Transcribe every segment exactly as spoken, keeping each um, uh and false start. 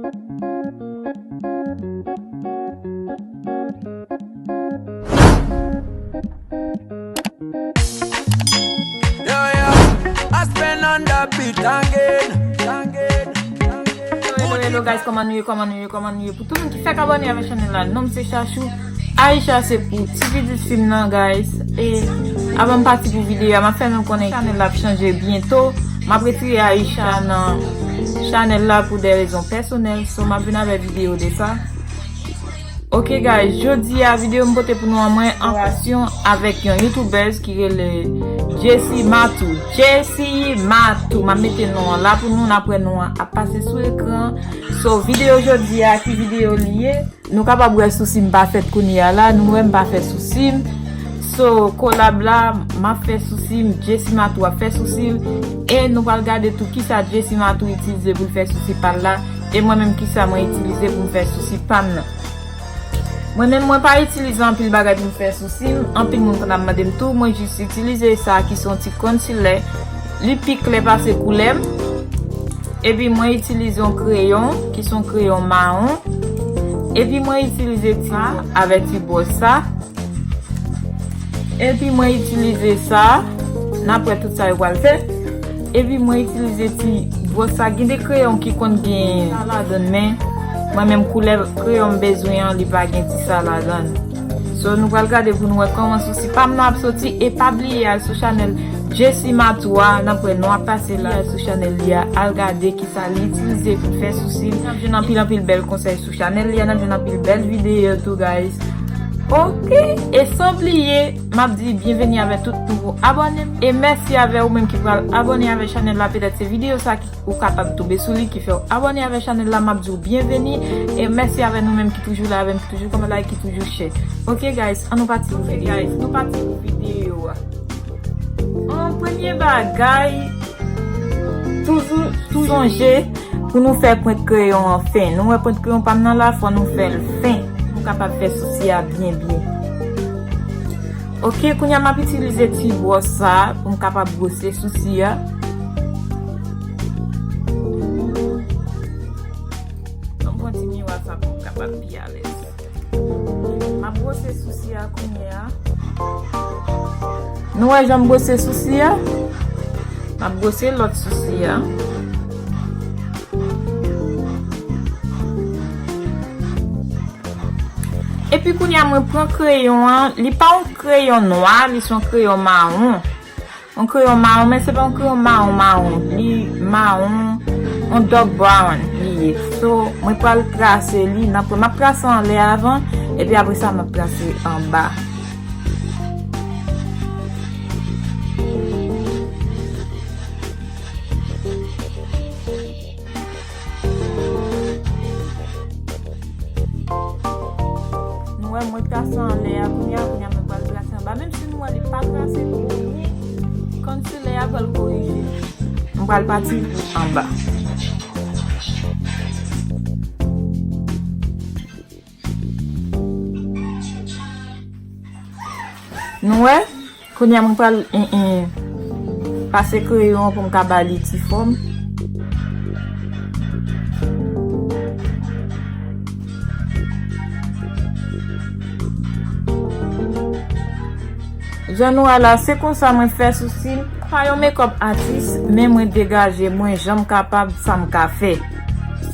Yo, yo, Aspen on the beat again. Hello, hello, hello, guys, kòman nou ye, kòman nou ye, kòman nou ye? Pou tout moun ki fèk abòne avèk chanèl la, non m se Chachou. Aisha se pou ti pitit fi m nan, guys. E avan m pati pou videyo a, m ap fè nou konnen chanèl la ap chanje byento. M ap retire Aisha nan chanèl la pou de rezon pèsonèl. So, m ap vin avèk videyo de sa. Ok, guys, jodi a videyo m pote pou nou an, mwen an kolaborasyon avèk yon youtubèz ki rele Jessie Matou. Jessie Matou, m ap mete non an la pou nou, n ap wè non an ap pase sou ekran. So, videyo jodi a, ki videyo li ye? Nou kapab wè sousi m pa fèt kounye a la, nou wè m pa fè sousi m. So, kolab la, m ap fè sousi m, Jessie Matou ap fè sousi l. E nou pral gade tou kisa Jessie Matou itilize pou l fè sousi pa l la. E mwen menm kisa mwen itilize pou m fè sousi pa m nan. Mwen menm mwen pa itilize anpil bagay pou m fè sousi m. Anpil moun konn ap mande m tou, mwen jis itilize sa ki se yon ti concealer. Li pi klè pase koulè m. Epi mwen itilize yon kreyon ki se yon kreyon mawon. Epi mwen itilize ti sa avèk ti bwòs sa. Epi mwen itilize sa. N ap wè tout sa yo pral fè. Epi mwen itilize ti bwòs sa. Gen de kreyon ki konn gen sa ladann, men mwen menm koulè kreyon m bezwen an, li pa gen ti sa ladann. So, nou pral gade pou nou wè kòman sousi pa m nan ap soti. E pa bliye al sou chanèl Jessie Matou a, n ap wè non ap pase la sou chanèl li a. Al gade kisa li itilize pou l fè sousi l. N ap jwenn anpil, anpil bèl konsèy sou chanèl li a, n ap jwenn anpil bèl videyo tou, guys. Ok, e san bliye, m ap di byenveni avè tout nouvo abòne m. E mèsi avè ou menm ki pral abòne avè chanèl la. Petèt se videyo sa ki ou kapab tonbe sou li ki fè w abòne avè chanèl la, m ap di w byenveni. E mèsi avè nou menm ki toujou la avè m, ki toujou kòmante, like, ki toujou share. Ok, guys, an nou pati pou videyo a. An premye bagay, toujou, toujou sonje pou nou fè pwent kreyon an fen. Nou wè pwent kreyon pa m nan la, fò nou fè l fen. Pou nou kapab fè sousi a byen, byen. Ok, kounye a m ap itilize ti bwòs sa pou m kapab bwose sousi a. Ban m pran ti miwa sa pou m kapab pi alèz. M ap bwose sousi a kounye a. Nou wè jan m bwose sousi a? M ap bwose lòt sousi a. Epi kounye a mwen pran kreyon an, li pa yon kreyon nwa, li se yon kreyon mawon. Yon kreyon mawon, men se pa yon kreyon mawon mawon, li mawon, yon dark brown li ye. So, mwen pral trase li, nan, m ap trase anlè avan, epi apre sa m ap trase anba. Nou wè mwen trase anlè a, kounye a, kounye a mwen pral trase anba. Menm si nou wè li pa trase twò byen, concealer a pral korije. Mwen pral pati anba. Nou wè? Kounye a mwen pral, en, en, pase kreyon an pou m ka ba li ti fòm. Jan nou wè la, se konsa mwen fè sousi m. Pa yon makeup artist, men mwen degaje mwen jan m kapab, sa m ka fè.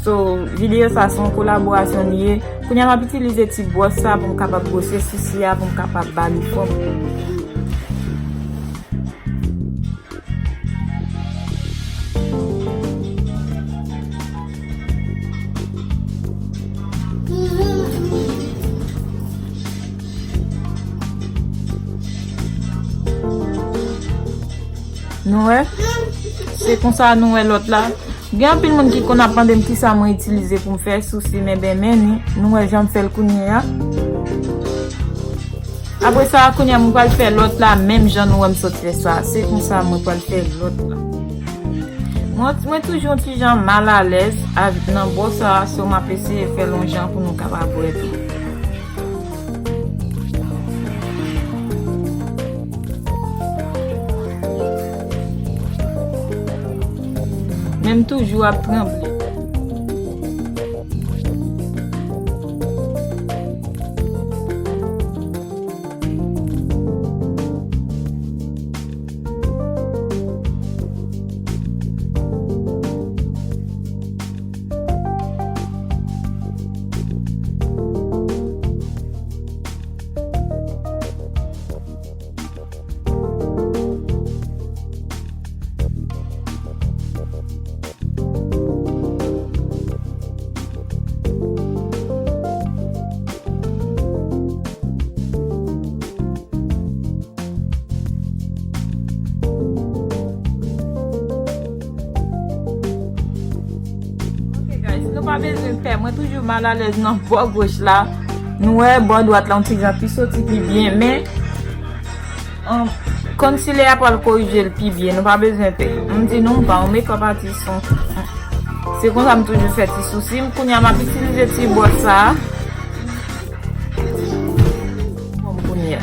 So, videyo sa se yon kolaborasyon li ye. Kounye a m ap itilize ti bwòs sa pou m kapab bwose sousi a, pou m kapab ba li fòm. Nou wè? Se konsa nou wè lòt la. Gen anpil moun ki konn ap mande m kisa mwen itilize pou m fè sousi m, enben men ni, nou wè jan m fè l kounye a. Apre sa, kounye a mwen pral fè lòt la, menm jan nou wè m sot fè sa. Se konsa mwen pral fè lòt la. Mwen, mwen toujou yon ti jan malalèz nan bò sa, so m ap eseye fè l yon jan pou nou kapab wè tou. Men m toujou ap tranble. Pa bezwen pè, mwen toujou malalèz nan bò goch la. Nou wè bò dwat la yon ti jan pi soti pi byen, men, um, concealer a pral korije l pi byen. Nou pa bezwen pè. M di nou, m pa yon makeup artist, se konsa m toujou fè ti sousi m. Kounye a m ap itilize ti bò sa a. Bon, kounye a.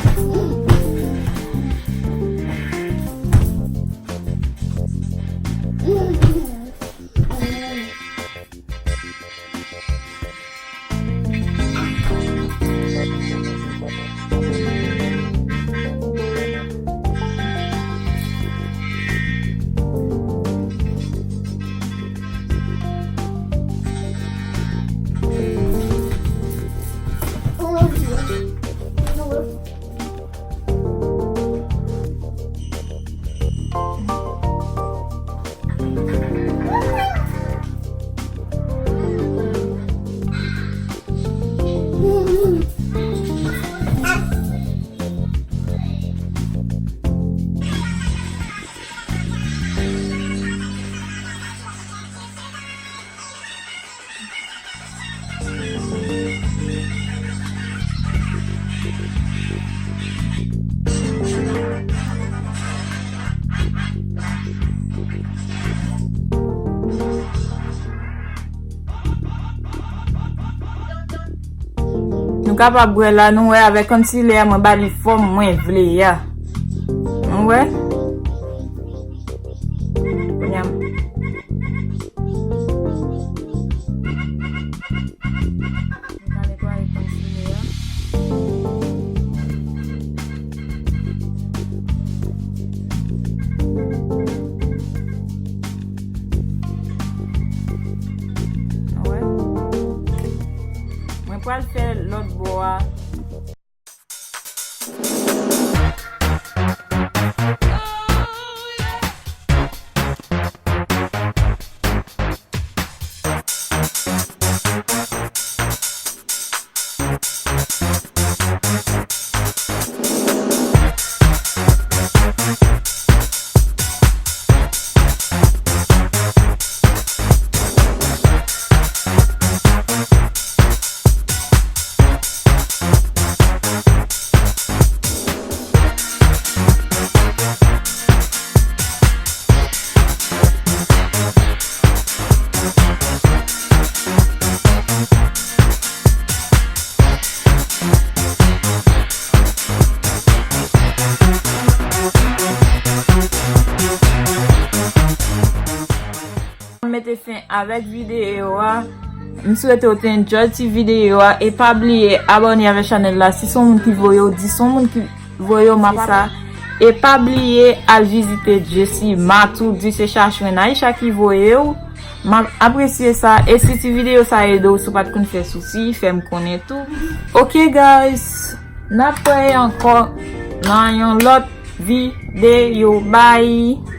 Nou kapab wè la, nou wè avèk concealer a, mwen ba li fòm mwen vle a. Nou wè? Kounye a, m ka netwaye concealer a. Wè. Mwen pral fè lòt bò a. Mete fen avèk videyo a. M swete w te enjoy ti videyo a. E pa bliye abòne avèk chanèl la. Si se yon moun ki voye w, di se yon moun ki voye w m ap sa. E pa bliye al vizite Jessie Matou, di se Chachwen Aisha ki voye w. M ap apresye sa. E si ti videyo sa ede w, si w pa t konn fè sousi, fè m konnen tou. Ok, guys, n ap wè ankò nan yon lòt videyo. Bye!